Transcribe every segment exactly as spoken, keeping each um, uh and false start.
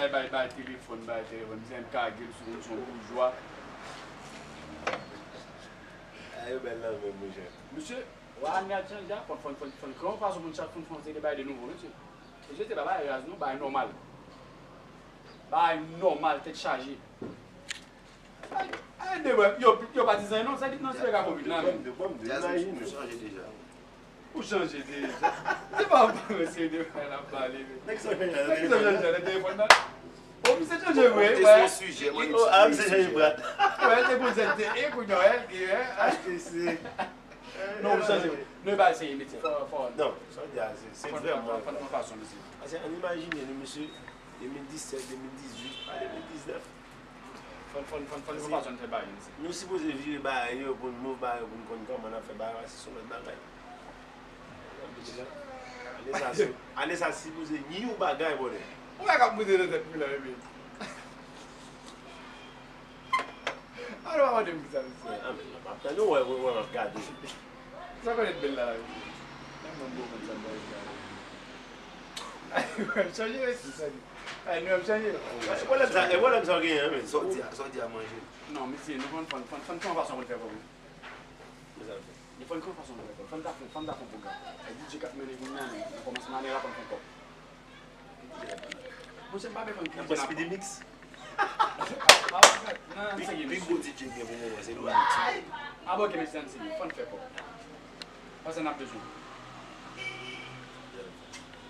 Bay, bay, bay telefòn, bay telefòn. Bizin kage l sou moun, se yon boujwa. A, yo bèl nan men, monchè. Mesye, wè, ane a chanje a, fòn, fòn, fòn, fòn, kran fason pou n chak fòn, fòn, se de bay de nouvo, mesye. Mesye, se pa bay raz, non, bay nòmal. Bay nòmal, tèt chaje. Ay, ay, de mwen, yo, yo pa di zanyen non, sa ki nan sipè ka konbit la, men. Jazz, ou chanje deja. Ou chanje deja. Se pa, pa mesye de mwen la pale, men. Nèg sa chanje nan telefòn nan. O, misye chanje vre, wè. Te sou sijè, mwen. O, a, misye chanje brat. Wè, te pou zèt te e, kounye a, wè, e, wè. Achte se. Non, ou chanje. Non, e pa eseye metye. Fò, fò. Non, sa w di a, se, se vrèman. Fòn, fòn, fòn, fòn fason, mesye. Paske ann imajine nou, mesye, de mil disèt, de mil dizuit, a de mil diznèf. Fòn, fòn, fòn, fòn, fòn fason fè bagay, mesye. Nou sipoze vire bagay yo pou n move bagay yo pou n konn kòman n ap fè bagay, paske se yon lòt bagay. Ane sa, se, ane sa sipoze yon bagay, bòdè. Ou wè k ap moute nan tèt mwen la, men. A, nou pa mande m kisa, mesye. Wè, a, men, m ap tande w, wè, wè, wè, m ap gade w. Sa konn bèl la, la, mesye. Menm mwen, m bon konn sa m bay la. Ay, wè, m chanje, mesye, sa di. Ay, nou, m chanje. E pwoblèm sa, e pwoblèm sa w genyen, men. Sa w di a, sa w di a manje. Non, mesye, nou konn fòn, fòn, fòn, fòn fason pou n fè kòb, wi. Mezanmi. Li fòn kòb fason pou fè kòb. Fòn ta fè, fòn ta fè pwogram. Ay, D J k ap mennen kounye a, men, nan kòmansman ane a, fòn fè kòb. Monchè, m pa bezwen konn ki jan ap. Speedy Mix. Nan, nan, serye, mesye. Pi gwo D J gen pou moman, se Louis Mix. A, bon, ok, mesye, ann serye. Fòn fè kòb. Paske n ap bezwen.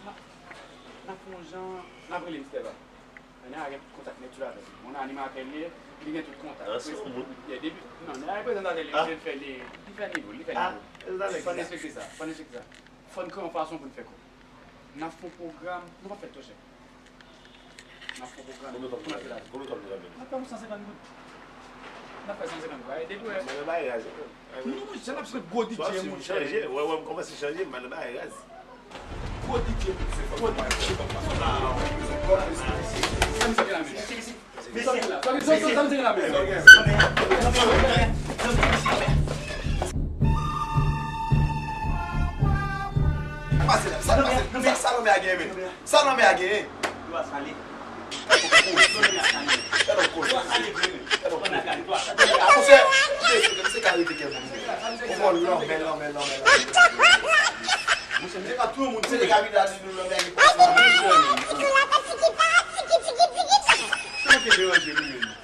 N ap, n ap fè yon jan, n ap rele mistè la. Nèg la gen tout kontak nèt sou la tèt li. Yon animatè li ye, li gen tout kontak. Ah, se yon moun. Yeah, depi, non, nèg la gen prezantatè li, li fè li, li fè nivo, li fè nivo. Fò n respekte sa, fò n respekte sa. Fò n kreye yon fason pou n fè kòb. N ap fè yon pwogram, nou p ap fè l twò chè. N ap fè yon pwogram. Konbyen kòb nou ap fè la? Konbyen kòb nou ap fè? N ap fè yon san senkant goud. N ap fè san senkant goud. Depi wè. Mwen nan bagay raz. Non, monchè, n ap swiv gwo D J, monchè. Wè, wè, m kòmanse chanje, m nan bagay raz. Gwo D J, gwo D J. Sa m di la, men. Sa m di la, men. Pase la, sa, pase. Sa, sa, non, men, a genyen, men. Sa nan men a genyen. Yo a sale. Yo a sale vre, men. Yo a sale vre, men. Yo a sale. Yo a sale. Monchè, misye ka rete kè moun. Ou konn lanmè, lanmè, lanmè, lanmè. Monchè, misye ka touye moun. Se de kapitalizm nou lanmè a gen pase. Monchè, misye. Se nou ki deranje nou menm.